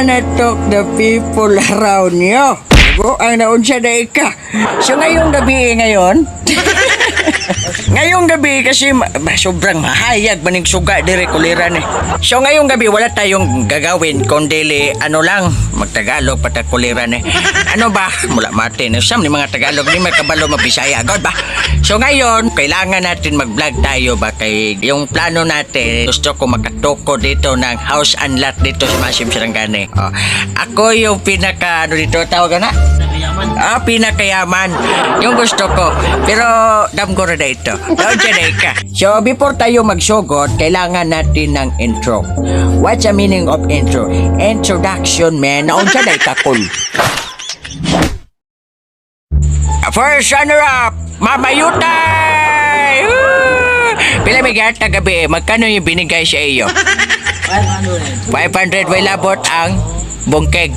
wanna talk the people around you. Go, ang naunsa na ka. So ngayong gabi ngayon, ngayong gabi kasi sobrang mahayag maning suga dire kuliran eh. So ngayong gabi wala tayong gagawin kundi ano lang magtagalog patakuliran eh. Ano ba? Mula matin. Sam ni mga Tagalog ni may kabalo mabisaya God ba? So ngayon kailangan natin mag-vlog tayo ba kay yung plano natin, gusto ko makatuko dito ng house and lot dito sa Masim Sarangani. Oh, ako yung pinaka ano dito tawag na? Ah, pinakayaman. Yung gusto ko. Pero, damgo na ito. Daw dyan ka. So, before tayo magsugod, kailangan natin ng intro. What's the meaning of intro? Introduction, man. Naunsa na ka, cool. First runner-up, Mama Yutay! Woo! Pila may gata gabi, magkano yung binigay sa iyo? 500. 500, way labot ang bungkeg.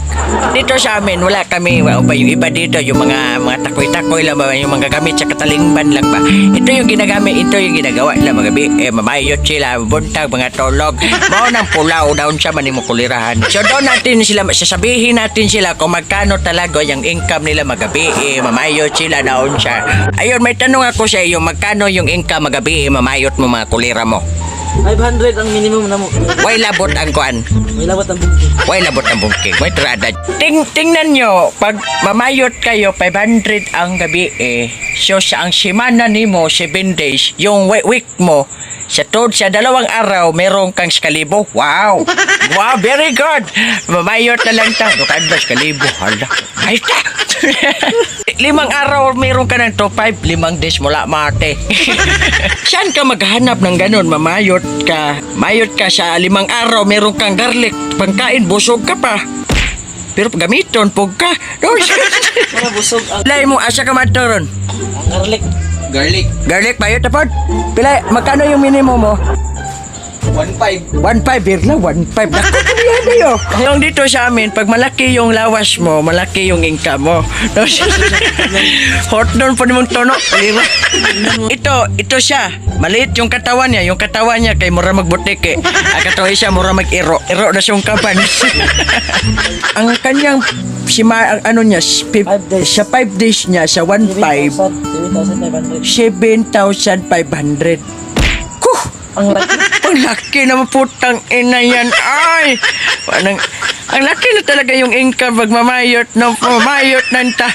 Dito sa amin, wala kami, well, ba yung iba dito, yung mga takoy-takoy lang ba, yung mga gamit sa katalingban lang ba. Ito yung ginagamit, ito yung ginagawa nila mga gabi. Eh, mamayot sila, buntag, mga tulog. Mao ng pulaw, daon siya manimo kulirahan. So doon natin sila, sasabihin natin sila kung magkano talaga yung income nila magabi. Eh, mamayot sila, daon siya. Ayun, may tanong ako sa iyo, magkano yung income magabi, eh, mamayot mo mga kulira mo? 500 ang minimum na mo. Way labot ang kuan. May labot ang bungkig. Way labot ang bungkig. Way trada. Tingnan nyo, pag mamayot kayo, 500 ang gabi eh. So sa ang simana nimo, 7 days, yung week mo, sa tuod sa 2 araw, meron kang skalibo. Wow! Wow, very good! Mamayot na lang ta. Dukan ba skalibo? Hala. Ay ta! 5 araw meron ka ng 2.5, 5 days mula mate. Saan ka maghanap ng ganun? Mamayot ka. Mayot ka sa 5 araw, meron kang garlic. Pangkain, busog ka pa. Pero gamiton, pug ka. No, Para busog ang, Pilay mo, asa ka maturon? ang garlic. Garlic. Garlic, bayot na pod. Pilay, magkano yung minimum mo? 1.5. 1.5, birla, 1.5. Naku, kuya kayo. Yung dito sa amin, pag malaki yung lawas mo, malaki yung income mo. Hot doon po nimong tono. Lira. Ito siya. Maliit yung katawan niya. Yung katawan niya kay mura magbutike. Ang katawan siya mura mag-iro. Iro na siyang kapan. Ang kanyang sima, ang ano niya, 5 days. Sa 5 days niya, sa 1.5, 7,500. 7,500. Kuh! Ang laki. Ang laki naman putang ina yan. Ay! Parang, ang laki na talaga yung income pag mamayot no, mamayot nanta.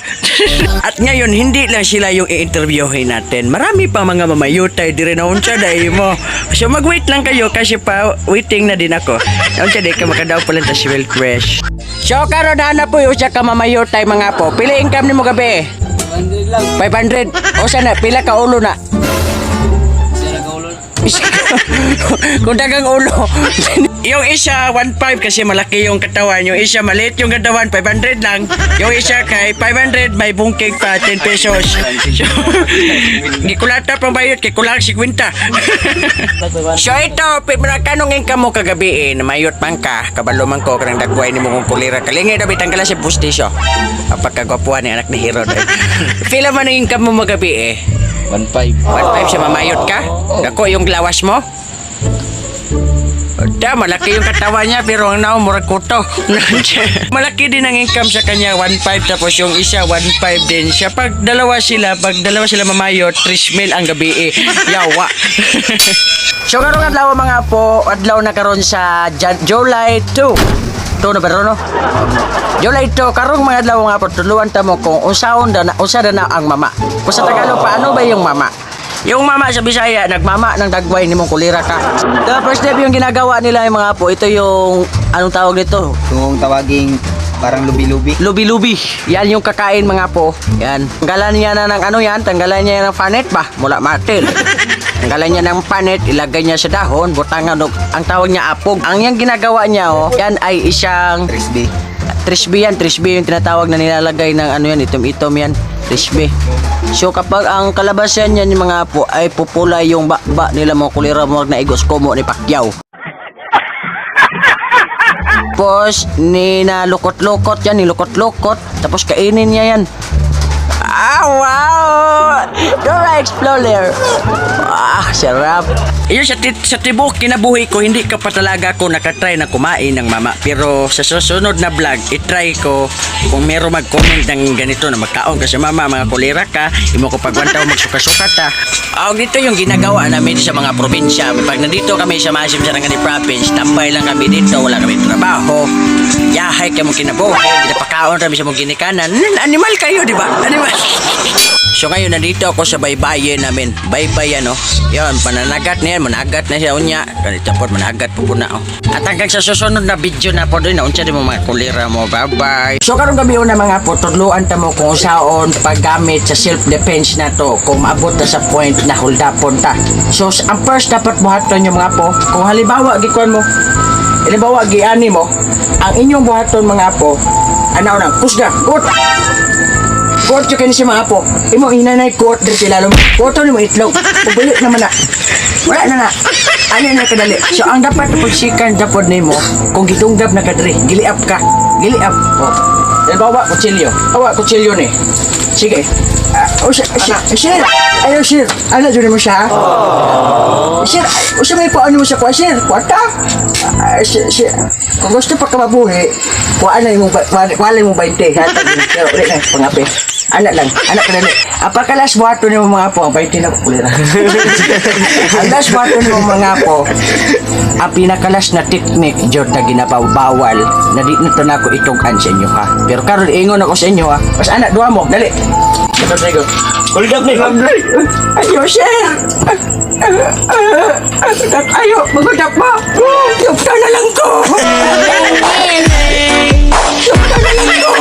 At ngayon, hindi lang sila yung i-interviewin natin. Marami pa mga mamayutay di rin naunsa dahil mo. So mag-wait lang kayo kasi pa waiting na din ako. Naunsa di ka makadaw pala ta si Will Fresh. So karon na po yung usa ka mamayutay mga po. Pila income nimo gabi? 100 lang. 500. O sana pila ka ulo na? Sira ka ulo. Kung dagang ulo. Yung isa, 1.5 kasi malaki yung katawan. Yung isa, maliit yung katawan, 500 lang. Yung isa kay 500, may bungkig pa, 10 pesos. So, gikulata pang bayot, kay kulang 50. So ito, kanong income mo kagabi eh, namayot man ka, kabalo man ko, kanang dagway ni mo kong kulira. Kalingay daw, bitang kala si Bustisyo. Pagkagwapuan ni anak ni Hero. Pila man ang income mo magabi eh? 1.5. 1.5 siya mamayot ka? Dako yung lawas mo? Da, malaki yung katawan niya pero ang naong murag kuto. Malaki din ang income sa kanya, 1.5 tapos yung isa 1.5 din siya. Pag dalawa sila mamayot, 3 mil ang gabi eh. Yawa. So karong adlaw mga po, adlaw na karon sa July 2. 2 na ba ron, no? July 2, karong mga adlaw nga po, tuluan ta mo kung unsaon da na, unsa da na ang mama. Kung sa Tagalog, paano ba yung mama? Yung mama sa Bisaya, nagmama ng dagway ni mong kulira ka. The first step yung ginagawa nila yung mga po, ito yung anong tawag nito? Kung tawaging parang lubi-lubi. Lubi-lubi. Yan yung kakain mga po. Yan. Tanggalan niya na ng ano yan, tanggalan niya ng fanet ba? Mula matil. Tanggalan niya ng panet, ilagay niya sa dahon, butangan, ang tawag niya apog. Ang yung ginagawa niya, oh, yan ay isang 3B. Trisby yan, trisby yung tinatawag na nilalagay ng ano yan, itom-itom yan, trisby. So kapag ang kalabasan niyan yung mga po ay pupula yung ba nila mga kulira mo na igos komo ni Pacquiao. Tapos ninalukot-lukot yan, nilukot-lukot, tapos kainin niya yan. Ah, wow! Dora Explorer. Ah, sarap. Iyo sa tibok kinabuhi ko, hindi ka pa talaga ako nakatry na kumain ng mama. Pero sa susunod na vlog, itry ko kung meron mag-comment ng ganito na magkaon ka sa mama, mga kulira ka, imo ko pagwantaw magsuka-suka ta. Ah, dito yung ginagawa namin sa mga probinsya. Pag nandito kami sa Maasim Sarangani Province, tambay lang kami dito, wala kami trabaho. Yahay kay mong kinabuhi, ginapakaon kami sa mong ginikanan. Animal kayo, di ba? Animal. So ngayon nandito ako sa baybayin namin. Baybay ano. Yan, pananagat na yan. Managat na siya unya. Ganito po, managat po po na. Oh. At hanggang sa susunod na video na po din, unsa din mo mga kulira mo. Bye-bye. So karong gabi una mga po, tudluan ta mo kung usaon paggamit sa self-defense na to kung maabot na sa point na holdapon ta. So ang first dapat buhaton yung mga po, kung halimbawa gikuan mo, halimbawa giani mo, ang inyong buhaton mga po, ano na, kusga, gut! Kuot yung kini si mga apo. Imo hinanay kuot diri sila lalom. Kuoton nimo itlog. Ubili naman na. Wala na na. Ano na kadali. So ang dapat pagsikan dapat nimo kung gidunggab na kadri, giliap ka. Giliap. Oh. Halimbawa, kutsilyo. Awa, kutsilyo ni. Sige. Ah, oh, sir, sir, sir. Ayo, sir. Ano, dyan mo siya? Sir, ay, usa may paano mo sa kuha, sir? Kuwata? Ah, sir, sir, kung gusto pa ka mabuhi, kuha na yung kuha na yung 20. Hatag yun. Pero ulit na, pangapi. Anak lang, anak ka dali. Ang pagkalas buhato ni mga po, ang 20 na kulira. Ang last buhato ni mga po, ang pinakalas na technique jud na ginabawal na di na to na ako itugan sa inyo ha. Pero karon ingon ako sa inyo ha. Mas anak duha mo, dali. Ito Rodrigo. Hold up ni. Ayo, sir! Ayo, magudap mo! Yugta na lang ko! Yugta na lang ko!